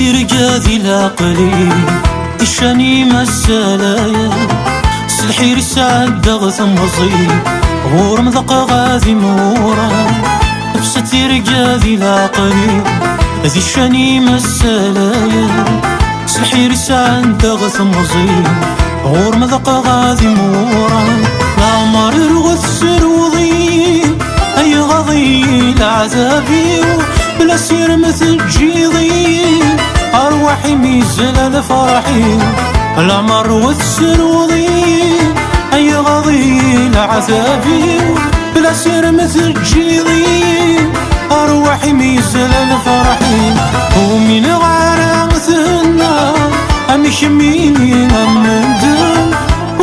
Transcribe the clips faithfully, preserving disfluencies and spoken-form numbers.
Tirga di leɛqel-iw, ican-im assalaya, s lḥir i sɛeddaɣ temẓi, ɣur-m d aqɣad imewran. Bsa tirga di leɛqel-iw, d ican-im assalaya, s lḥir i sɛeddaɣ temẓi, ɣur-m d aqɣad imewran. Leɛmer ruɣ tesrewḍ-iyi, ay ɣaḍ-iyi leɛzab-iw, bla sirem teǧǧiḍ-iyi, arwaḥ-im izla lferḥ-iw. Leɛmer ruɣ tesrewḍ-iyi, ay ɣaḍ-iyi leɛzab-iw, bla sirem teǧǧiḍ-iyi, arwaḥ-im izla lferḥ-iw. Ur umineɣ ara tenna, amek mini am medden,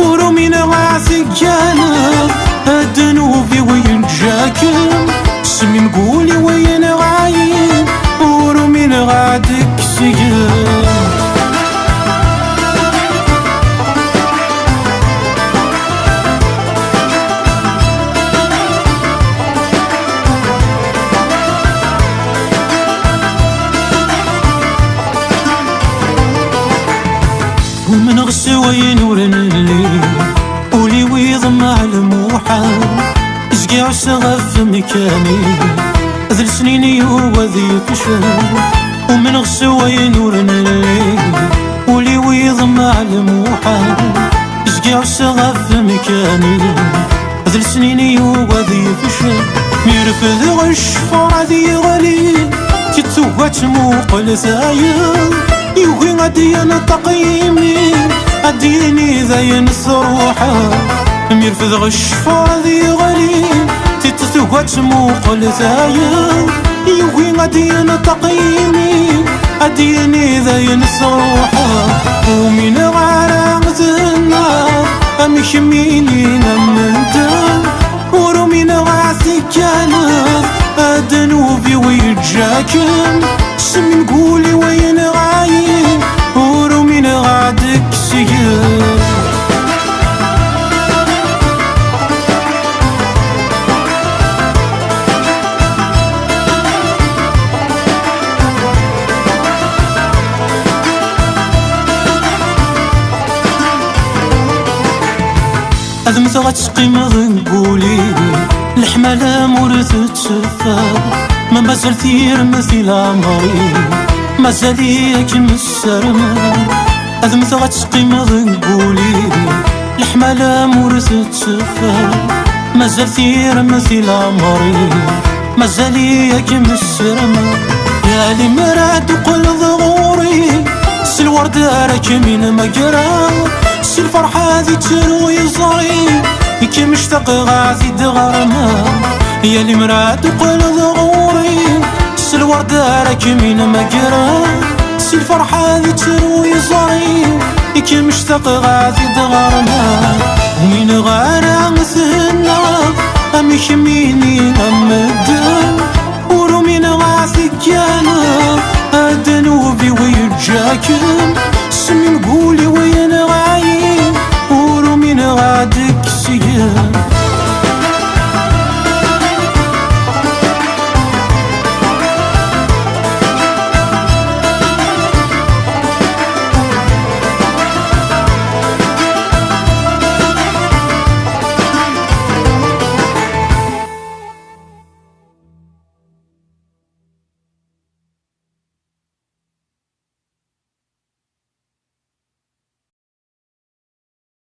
ur umineɣ ad tegganeḍ, ddnub-iw yeǧǧa-kem, s mi mgul-iw yenɣa-yi, ur umineɣ ad k-sgen. Umneɣ s wayen ur nelli, ul-iw iḍmeɛ lmuḥal, zgiɣ s ɣef mkani, d lesnin yuɣ ad yefcel. Umneɣ s wayen ur nelli, ul-iw iḍmeɛ lmuḥal, zgiɣ s ɣef mkani, d lesnin yuɣ ad yefcel. Mi refdeɣ ccfer ad yeɣli, tiṭ tugi ad tmuqel tayeḍ, yugi ad d-yenṭeq yimi, ad d-yini dayen truḥeḍ. Mi refdeɣ ccfer ad yeɣli, tiṭ tugi ad tmuqel tayeḍ, yugi ad d-yenṭeq yimi, ad d-yini dayen truḥeḍ. Ur umineɣ ara tenna, amek mini am medden, ur umineɣ ad tegganeḍ, ddnub-iw yeǧǧa-kem, s mi mgul-iw yenɣa-yi, ur umineɣ ad k-sgen. Ad mmteɣ ad teqqimeḍ deg wul-iw, leḥmala-m ur tetteffeɣ. Ma mazal tirmt i leɛmer-iw, mazal-iyi ad kem-ssarmeɣ. Ad mmteɣ ad teqqimeḍ deg wul-iw, leḥmala-m ur tetteffeɣ. Mazal tirmt i leɛmer-iw, mazal-iyi ad kem-ssarmeɣ. Ya limer ad d-teqqleḍ ɣur-i, s lwerd ara kem-in-mmagreɣ, s lferḥ ad ittru yiẓri, i kem-ctaqeɣ ad t-id-ɣermeɣ. Ya limer ad d-teqqleḍ ɣur-i, s lwerd ara kem-in-mmagreɣ, s lferḥ ad ittru yiẓri, i kem-ctaqeɣ ad t-id-ɣermeɣ. Ur umineɣ ara tenna, amek mini am medden, ur umineɣ ad tegganeḍ, ddnub-iw yeǧǧa-kem, s mi mgul-iw